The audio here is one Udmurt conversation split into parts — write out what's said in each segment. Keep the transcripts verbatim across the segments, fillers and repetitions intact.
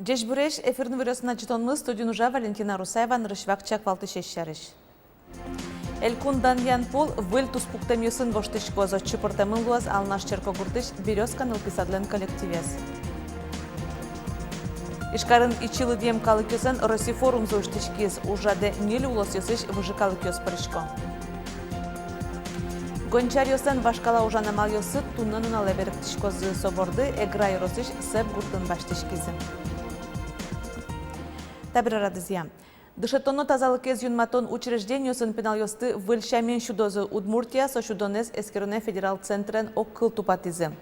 Ӟечбуресь! Эфирын «Иворъёс» но ӝытонмы. Студиын ужа Валентина Русаева. Нырысь вакчияк валтӥсез сярысь. Элькун Данъян пул выль туспуктэмъёсын воштӥськоз. Отчы пыртэмын луоз Алнаш черкогуртысь «Берёзка» нылпи садлэн коллективез. Ижкарын ичи лыдъем калыкъёслэн Росси форумзы усьтӥськиз. Ужрадэ ньыль улосъёсысь выжы калыкъёс пырисько. Гончаръёслэн вашкала ужан амалъёссы туннэ нуналэ берыктӥськозы. Со борды Эгра ёросысь Сэп гуртын басьтӥськизы. Табере радызъя. Дышетон но тазалыкез юнматон учреждениосын пиналъёсты выль сямен сюдозы. Удмуртия со сюдонэз эскеронъя федерал центрен огкыл тупатӥзы.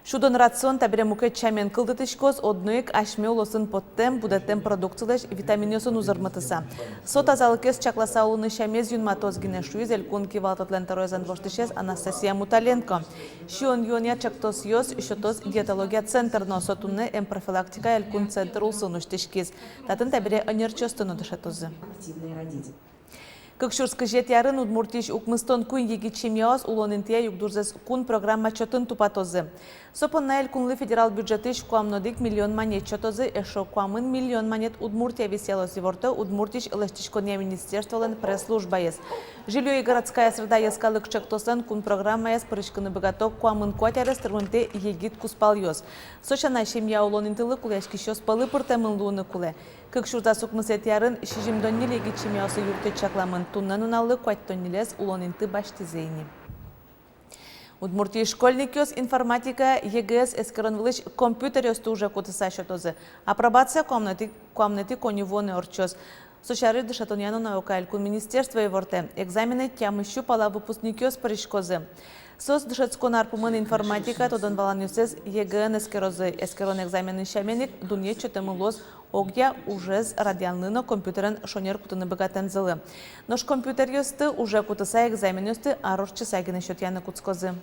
Сюдон рацион табере мукет сямен кылдытӥськоз, одно ик асьме улосын поттэм, будэтэм продукцилэсь витаминъёсын узырмытыса. Со тазалыкез чакласа улыны сямез юнматоз гинэ, шуиз элькун кивалтэтлэн тӧроезлэн воштӥсез Анастасия Муталенко. Сиён-юонъя ӵектосъёс сётоз диетология центр но. Со туннэ «Эм-профилактика» элькун центр улсын усьтӥськиз. Татын табере ӧнерчиосты но дышетозы. Кык сюрс кызетӥ арын Удмуртиысь укмыстон куинь егит семьяос улон интые югдурзэс кун программа чотын тупатозы. Со понна элькунлы федерал бюджетысь куамын одӥг миллион манет сётозы. Эшшо куамын миллион манет Удмуртия висъялоз, иворто Удмуртиысь лэсьтӥськонъя министерстволэн пресс-службаез. «Жильё и городская среда» йӧскалык ӵектослэн кун программаяз пыриськыны быгато куамын куать арес тырмымтэ егит кузпалъёс. Со сяна, семья улон интылы кулэяськисьёс пӧлы пыртэмын луыны кулэ. Кык сюрс дас укмысэтӥ арын сизьымдон ньыль егит семьяослы юрттэт чакламын. Туннэ нуналлы куатьтон ньылез улон инты басьтӥзы ини. Удмуртиысь школьникъёс информатика ЕГЭ-с эскерон вылысь компьютеръёсты уже кутыса сётозы. Апробация куамынэтӥ, куамынэтӥ коньывуонэ ортчоз. Со сярысь Дышетонъя но наукая элькун министерство ивортэ. Экзаменэ тямыссю пала выпускникъёс пыриськозы. Соос дышетскон ар пумын информатика тодон-валанъёссэс ЕГЭ-ын эскерозы. Эскерон экзаменын сямен ик дунъет сётэмын луоз огъя ужез радъянлы но компьютерен шонер кутыны быгатэмзылы. Нош компьютеръёсты уже кутыса, экзаменъёсты ар ортчыса гинэ сётъяны кутскозы.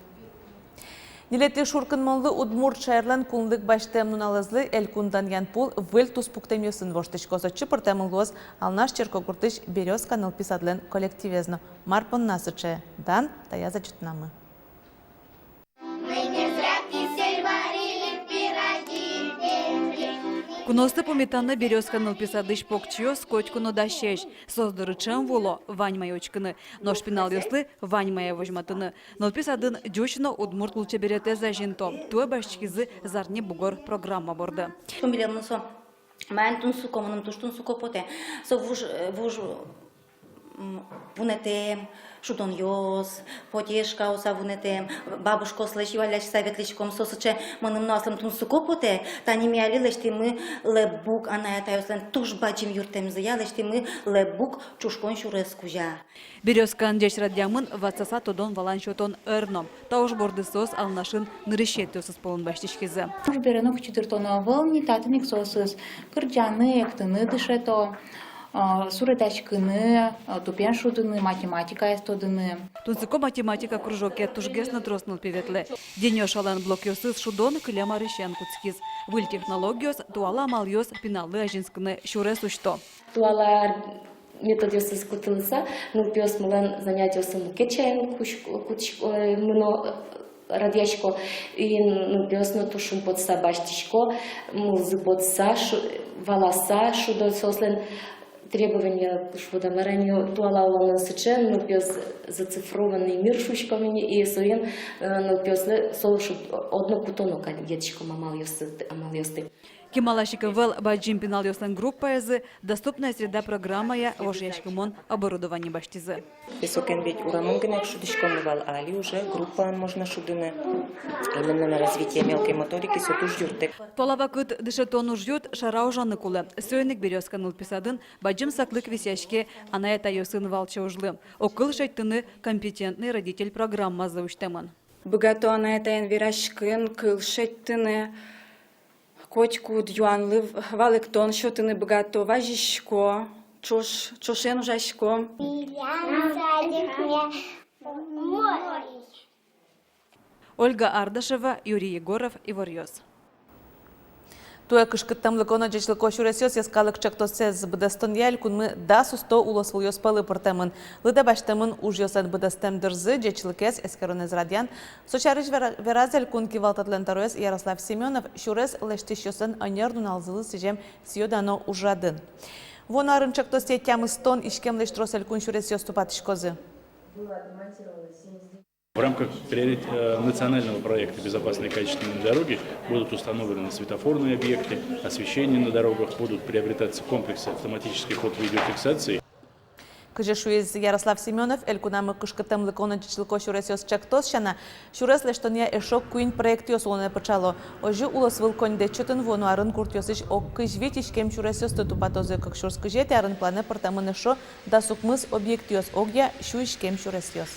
Ньылетӥ шуркынмонлы, Удмурт шаерлэн кунлык басьтэм нуналэзлы, Элькун Данъян пул выль туспуктэмъёсын воштӥськоз. Отчы пыртэмын луоз Алнаш черкогуртысь «Берёзка» нылпи садлэн коллективез но. Мар понна сыӵе дан, таяз ӝытонамы. Куноосты пумитаны «Берёзка» нылпи садысь покчиос котьку но дасесь. Соос доры ӵем вуыло, вань мае учкыны. Нош пиналъёслы вань мае возьматыны. Нылпи садын ӟуч но удмурт лулчеберетэз азинто. Туэ басьтӥськизы «Зарни бугор» программа борды. Со милемлы со маин тунсыко, мыным туж тунсыко потэ. Со вуж, э, вуж, м, вунэтэм шудонъёс, поддержкаоса вунэтэм, бабушкаослэсь юалляськыса ветлӥськом, со сыӵе мыным но аслым тунсыко потэ. Тани ми али лэсьтӥмы лэпбук, анай-атайёслэн туж бадӟым юрттэмзыя лэсьтӥмы лэпбук ӵушкон сюрес кузя. «Берёзкаын» ӟеч радъямын ватсаса тодон-валан сётон ӧр но. Та уж борды соос Алнашын нырысетӥосыз пӧлын басьтӥськизы. Уж бере нокытчы дыртоно ӧвӧл ни, татын ик соосыз кырӟаны, эктыны дышето, а, суредаськыны, а, тупен шудыны, математикаез тодыны. Тунсыко математика кружоке тужгес но трос нылпи ветлэ. Денёшалэн блокъёсыз шудон кылем арысен кутскиз. Выль технологиос, туала амалъёс пиналлы азинскыны сюрес усьто. Туала ар-, методъёсыз кутылыса, нылпиосмылэн занятиосы мукет сямен кутӥсько, кутӥсько, э, мыно, э, радъясько. И нылпиос но туж шумпотыса басьтӥсько, мылзы потыса, шу-, валаса шудо. Соослэн требование, шуод-а мар-а ни, туала улонын сыӵе, нылпиос — зацифрованный мир, шуиськом ини, и соин, э, нылпиослы со шуд-, одно кутоно кадь йӧтӥськом амалъёсты, амалъёсты. Кемалась ик ӧвӧл бадӟым пиналъёслэн группаязы «Доступная среда» программая вожъяськымон оборудование басьтӥзы. Високен ведь урамын гинэ ик шудӥськом вал, а али уже группаын можно шудыны. Именно на развитие мелкой моторики со туж юрттэ. Туала вакыт дышетон ужъюрт шара ужаны кулэ. Соин ик «Берёзка» нылпи садын бадӟым саклык висъяське анай-атайёсын валче ужлы. Огкыл шедьтыны «Компетентный родитель» программазы усьтэмын. Быгато анай-атаен вераськыны, кыл шедьтыны, котькуд юанлы валэктон сётыны быгато, вазисько, ӵош, ӵошен ужасько. Милям садикме мон. Ольга Ардашева, Юрий Егоров, «Иворъёс». Туэ кышкыттэмлыко но ӟечлыко сюресъёс йӧскалык ӵектосэз быдэстонъя элькунмы дас усто улосвылъёс пӧлы пыртэмын. Лыдэ басьтэмын ужъёслэн быдэстэм дырзы, ӟечлыкез, эскеронэз радъян. Со сярысь вера-, вераз элькун кивалтэтлэн тӧроез Ярослав Семёнов сюрес лэсьтӥсьёслэн ӧнер нуналзылы сӥзем сӥё-дано ужрадын. Вуоно арын ӵектосэ тямыстон иськемлэсь трос элькун сюресъёс тупатӥськозы. В рамках приорит-, э, национального проекта «Безопасные качественные дороги» будут установлены светофорные объекты, освещение на дорогах, будут приобретаться комплексы автоматических фото-видеофиксаций. Кызьы шуиз Ярослав Семёнов, элькунамы кышкыттэмлыко но ӟечлыко сюресъёс ӵектос сяна, сюрес лэсьтонъя эшшо куинь проектъёс улонэ пыӵало. Озьы улосвыл коньдэт сётын вуоно арын гуртъёсысь ог кызь вить иськем сюресъёсты тупатозы. Кык сюрс кызетӥ арын планэ пыртэмын эшшо дас укмыс объектъёс, огъя сю иськем сюресъёс.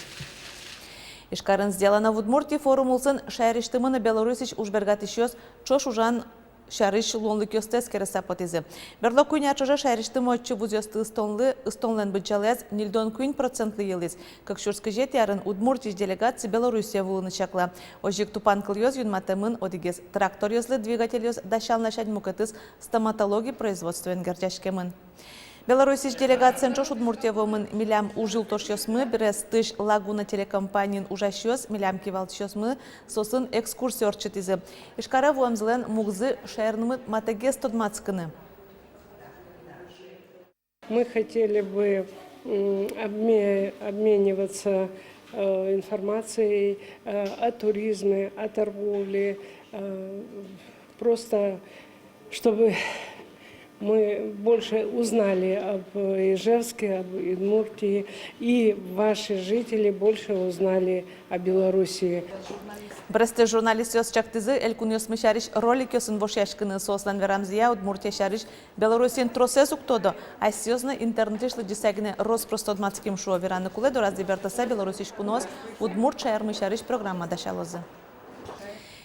Ижкарын «Сделано в Удмуртии» форум улсын шаерысьтымы но Белоруссиысь ужбергатӥсьёс ӵош ужан сярысь луонлыкъёсты эскерыса потӥзы. Берло куинь ар ӵоже шаерысьтымы отчы вузъёсты ыстонлы, ыстонлэн быдӟалаез ньыльдон куинь процентлы йылӥз. Кык сюрс кызетӥ арын Удмуртиысь делегация Белоруссие вуылыны чакла. Озьы ик тупан кылъёс юнматэмын: одӥгез тракторъёслы двигательёс дасян ласянь, мукетыз стоматологи производствоен герӟаськемын. Белоруссиысь делегациен ӵош Удмуртие вуэмын милям ужъюлтошъёсмы. Брестысь «Лагуна» телекомпаниын ужасьёс милям кивалтӥсьёсмылы соосын экскурсия ортчытӥзы. Ижкаре вуэмзылэн мугзы шаермы матэгес тодматскыны. Мы хотели бы, м, обме-, обмениваться, э, информацией, э, о туризме, о торговле, э, просто чтобы мы больше узнали об Ижевске, об Удмуртии, и ваши жители больше узнали о Белоруссии. Брестысь журналистъёс чактӥзы элькунъёсмы сярысь роликъёсын вошъяськыны. Соослэн верамзыя, Удмуртия сярысь Белоруссиын тросэз уг тодо, асьсэос но интернетысь лыдӟыса гинэ рос-прос тодматским, шуо. Вераны кулэ, доразы бертыса Белоруссиысь куноос удмурт шаермы сярысь программа дасялозы.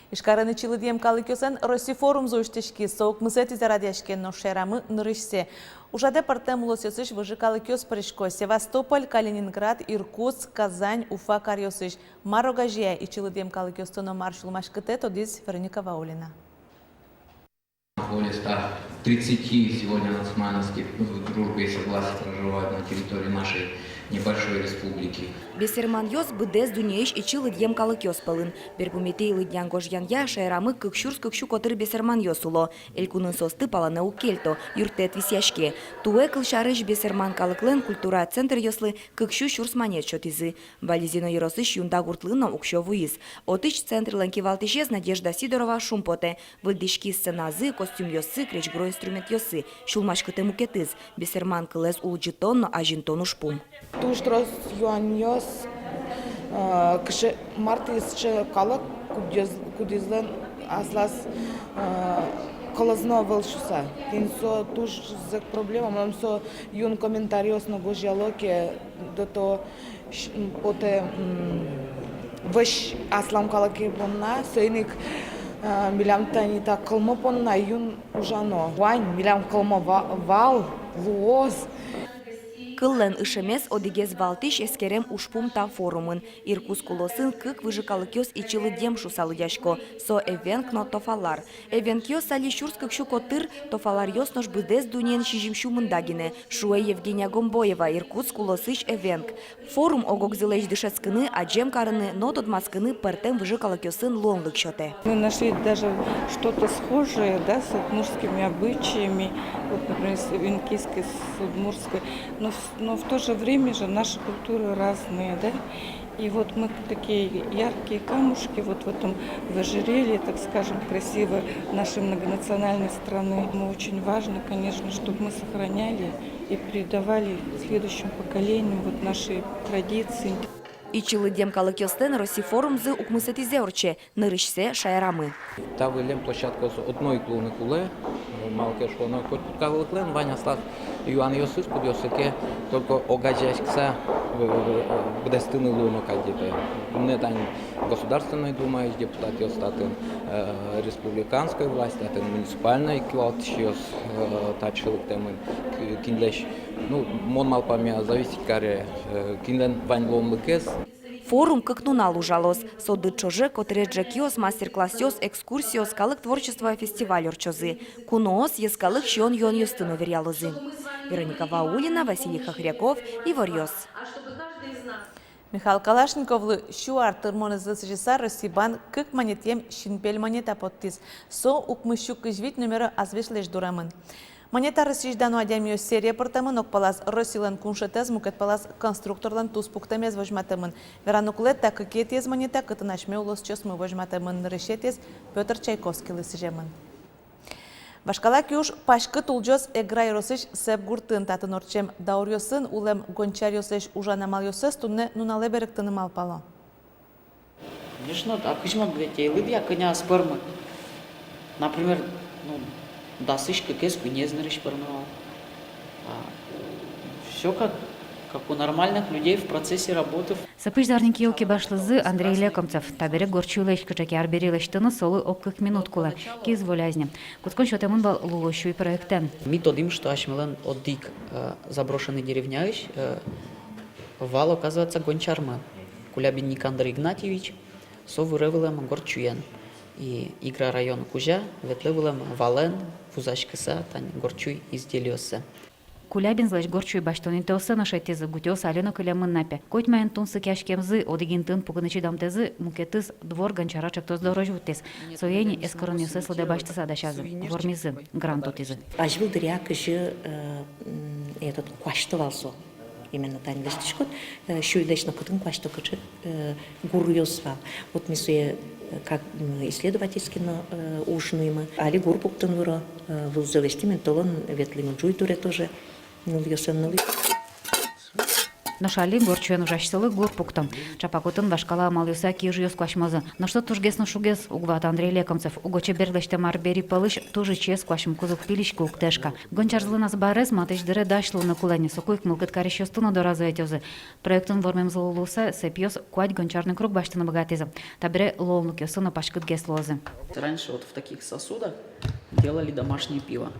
Ижкарын ичи лыдъем калыкъёслэн Росси форумзы усьтӥськиз. Со укмысэтӥзэ радъяське, нош шаерамы нырысьсэ. Ужрадэ пӧртэм улосъёсысь выжы калыкъёс пырисько: Севастополь, Калининград, Иркутск, Казань, Уфа каръёсысь. Мар огазея ичи лыдъем калыкъёсты но мар сюлмаськытэ, тодӥз Вероника Ваулина. Более ста тридцати сегодня нацмановских, ну, в дружбе и согласии проживают на территории нашей небольшой республики. Бесерманъёс — быдэс дуннеысь ичи лыдъем калыкъёс пӧлын. Берпуметӥ лыдъян-гожъянъя шаерамы кык сюрс кык сю котыр бесерманъёс уло. Элькунын соосты палэнэ уг кельто, юрттэт висъяське. Туэ, кылсярысь, бесерман калыклэн культура центръёслы кык сю сюрс манет сётӥзы. Балезино ёросысь Юнда гуртлы но уксё вуиз. Отысь центрлэн кивалтӥсез Надежда Сидорова шумпотэ: выльдӥськись сценазы, костюмъёссы, крезьгуро инструментъёссы. Сюлмаськытэ мукетыз: бесерман кылэз улӟытон но азинтон ужпум. Туж трос юанъёс, э, кыӵе, мар тӥ сыӵе калык, кудӥз-, кудӥзлэн аслаз, э, кылыз но ӧвӧл шуыса. Тӥни со туж зӧк проблема, мынам со юн комментариос но гожъяло ке, до того, м, потэ, м, вӧсь аслам калыке понна, соин ик, э, милям тани та кылмы понна юн ужано. Вань, милям кылмы ва-, вал, луоз. Кыллэн ышемез — одӥгез валтӥсь эскерем ужпум та форумын. Иркутск улосын кык выжы калыкъёс ичи лыдъем шуыса лыдъясько: со эвенк но тофалар. Эвенкъёс али сюрс кык сю котыр, тофаларъёс нош быдэс дуннеын сизьым сю мында гинэ, шуэ Евгения Гомбоева, Иркутск улосысь эвенк. Форум ог-огзылэсь дышетскыны, адӟем карыны но тодматскыны пӧртэм выжы калыкъёсын луонлык сётэ. Мы нашли даже что-то схожее, да, с удмуртскими обычаями, вот, например, с эвенкийской, с удмуртской, но в, но в то же время же наши культуры разные, да, и вот мы такие яркие камушки вот в этом, в ожерелье, так скажем, красиво нашей многонациональной страны. Поэтому очень важно, конечно, чтобы мы сохраняли и передавали следующим поколениям вот наши традиции. Ичи лыдъем калыкъёслэн Росси форумзы укмысэтӥзэ ортче, нырысьсэ шаерамы. Та выллем площадкаос одно ик луыны кулэ, малы ке шуоно, котькуд калыклэн вань аслаз юанъёсыз, кудъёссэ ке только огазеяськыса, э, быдэстыны луоно кадь ке. Туннэ тань Государственной Думаысь депутатъёс татын, э, республиканской власть татын, муниципальной кивалтӥсьёс, э, татчы лыктэмын, к-, кинлэсь, ну, мон малпамъя, зависеть каре, э, кинлэн вань луонлыкез. Форум кык нунал ужалоз. Со дыр ӵоже котырес ӝӧкъёс, мастер-классъёс, экскурсиос, калык творчествоя фестиваль ортчозы. Куноос йӧскалык сиён-юонъёсты но веръялозы. Вероника Ваулина, Василий Хохряков, «Иворъёс». Михаил Калашниковлы сю ар тырмонэзлы сӥзьыса Россибанк кык манетъем синпель монета поттӥз. Со укмыс сю кызь вить номеро азвесьлэсь дуремын. Монета Россиысь дано адямиос серие пыртэмын, огпалаз Россилэн куншетэз, мукетпалаз конструкторлэн туспуктэмез возьматэмын. Вераны кулэ, та кыкетӥез монета, кытын асьме улосчиосмы возьматэмын, нырысетӥез Пётр Чайковскийлы сӥземын. Вашкала киуж паськыт улӟоз Эгра ёросысь Сэп гуртын. Татын ортчем дауръёсын улэм гончаръёслэсь ужан амалъёссэс туннэ нуналэ берыктыны малпало. Конечно, а кызьы мон ведь ӧй лыдъя, кӧня ас пӧрмы. Например, ну, дасысь кыкез, куинез нырысь пӧрмы вал. А, всё как, как у нормальных людей в процессе работы. Сэпысь зарни киу кибашлызы Андрей Лекомцев. Табере горд сюйлэсь кыӵе ке арбери лэсьтыны солы ог кык минут кулэ. Ки зволязь ни. Кутскон сётэмын вал «Луло сюй» проектэн. Ми тодӥм, что асьмелэн одӥг, э, заброшенный деревняысь, э, вал, оказывается, гончармы. Кулябин Никандр Игнатьевич, со выре вылэм горд сюен. И Игра район кузя ветлэ вылэм валэн вузаськыса тань горд сюй изделиоссэ. Кулябинзылэсь горд сюй басьтон интыоссэ но шедьтӥзы, гутьыос али но кылемын на пе. Котьмаин тунсыкъяськемзы одӥг интыын пукыны чидамтэзы, мукетыз «Двор гончара» ӵектос дорозь вуттӥз. Сое ини эскеронъёссэс лыдэ басьтыса дасязы, вормизы, грант утӥзы. Азьвыл дыръя кызьы, э, м, этот, куасьто вал со. Именно тани лэсьтӥськод, э, сюйлэсь но кытын куасьто, кыӵе, э, гуръёс вал. Вот ми сое, э, как, м, исследовательский но, э, уж нуимы. Али гур пуктон выро, э, вуззэ лэсьтӥм, толон ветлӥм Ӝуй дуре тоже, нылъёсын нылы. Нош али горд сюен ужасьсылы гур пуктон. Чапак отын вашкала амалъёса киужъёс куасьмозы. Нош со тужгес но шугез, уг ваты Андрей Лекомцев. Уго чебер лэсьтэм арбери пӧлысь туж ичиез куасьмыкуз уг пилиськы, уг тышка. Гончарзылэн азбарез матысь дыре дась луыны кулэ ни, соку ик мылкыд карисьёсты но доразы ӧтёзы. Проектын вормемзылы луыса, Сэпъёс куать гончарный круг басьтыны быгатӥзы. Табере луонлыкъёссы но паськытгес луозы. Раньше вот в таких сосудах делали домашнее пиво.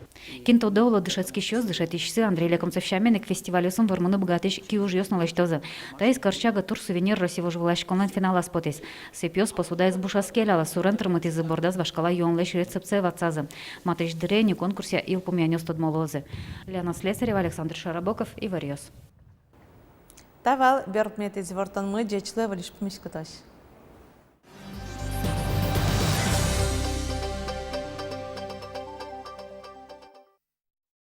Кин тодэ, оло, дышетскисьёс, дышетӥсьсы Андрей Лекомцев сямен ик фестивальёсын вормыны быгатӥсь киужъёс но лэсьтозы. Таиз «Корчага тур сувенир» Россия вожвылъяськонлэн финалаз потӥз. Сэпъёс посуда избушаз келяло, сурен тырмытӥзы, бордаз вашкала юонлэсь рецептсэ ватсазы. Матысь дыре ини конкурсъя йылпумъянъёс тодмо луозы. Лена Слесарева, Александр Широбоков, «Иворъёс». Та вал берпуметӥ ивортонмы. Ӟеч луэ, выльысь пумиськытозь.